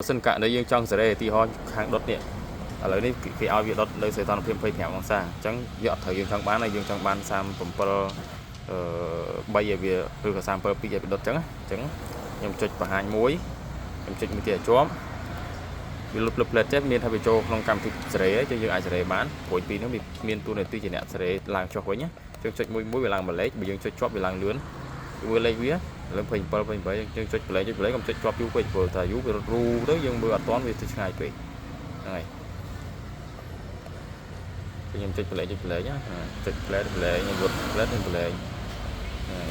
សិនករណីយើងចង់សេរីឧទាហរណ៍ខាងដុតនេះឥឡូវនេះគេឲ្យវាដុតនៅសីតុណ្ហភាព25អង្សាអញ្ចឹងយកអត់ត្រូវយើងចង់បានហើយយើងចង់បាន37 3ឲ្យវាឬក៏37 2ឲ្យវាដុតអញ្ចឹងណាអញ្ចឹងខ្ញុំចុចបង្ហាញមួយខ្ញុំចុចមួយទៀតឲ្យជាប់វាលុបលុបផ្លែតចេះមានថាវាចូលក្នុងកម្មវិធីសេរីហើយចឹងយើងអាចសេរីបានព្រោះពីរហ្នឹងវាមានតួនាទីជាអ្នកសេរីឡើងចុះវិញណាយើងចុចមួយមួយវាឡើងមួយលេខបើយើងចុចជាប់វាឡើងលឿនមើលលេខវាឡើង27 28យើងចុចប្លែកចុចប្លែកកុំចុចជាប់យូរពេកព្រោះតែយូរវារត់រូទៅយើងមើលអត់ទាន់វាទៅឆ្ងាយពេកហ្នឹងហើយខ្ញុំចុចប្លែកចុចប្លែកណាចុចប្លែកប្លែកខ្ញុំរត់ប្លែកខ្ញុំប្លែករ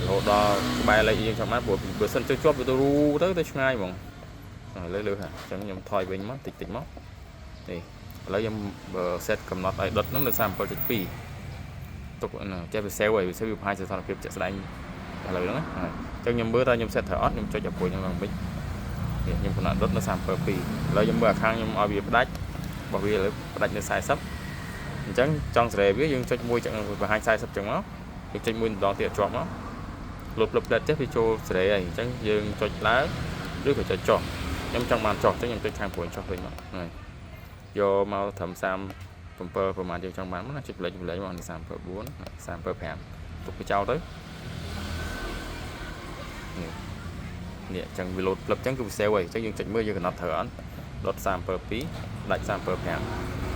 ហូតដល់ក្បែរលេខយើងចង់បានព្រោះបើសិនចុចជាប់វាទៅរូទៅទៅឆ្ងាយហ្មងលើលើហាអញ្ចឹងខ្ញុំថយវិញមកតិចតិចមកនេះឥឡូវខ្ញុំ set កំណត់ឲ្យដុតហ្នឹងនៅ37.2ទុកចេះវា save ហើយវា save វាបង្ហាញស្ថានភាពជាក់ស្ដែងឥឡូវហ្នឹងណាអញ្ចឹងខ្ញុំមើលតើខ្ញុំ set ត្រូវអត់ខ្ញុំចុចឲ្យព្រួយហ្នឹងឡើងវិញនេះខ្ញុំកំណត់ដុតនៅ37.2ឥឡូវខ្ញុំមើលអាខាងខ្ញុំឲ្យវាផ្ដាច់របស់វាឥឡូវផ្ដាច់នៅ40អញ្ចឹងចង់សេរីវាយើងចុចមួយចឹងបង្ហាញ40ចឹងមកយើងចុចមួយម្ដងទៀតជាប់មកលុបលុបផ្លែតចេះវាចូលសេរីហើយអញ្ចឹងយើងចុចឡើងឬក៏ចុចចុះខ្ញុំចង់បានចុះអញ្ចឹងខ្ញុំចុចខាងព្រួយចុះវិញមកហើយយកមកត្រឹម37ប្រហែលយើងចង់បានមកណាចុចប្លែកប្លែកមកនេះ37 4 37 5ទុកវាចោលទៅនេះនេះអញ្ចឹងវាលោតផ្លឹបអញ្ចឹងគឺវា save ហើយអញ្ចឹងយើងចុចមើលយើងកំណត់ត្រូវអត់ដុត37 2ដាច់37 5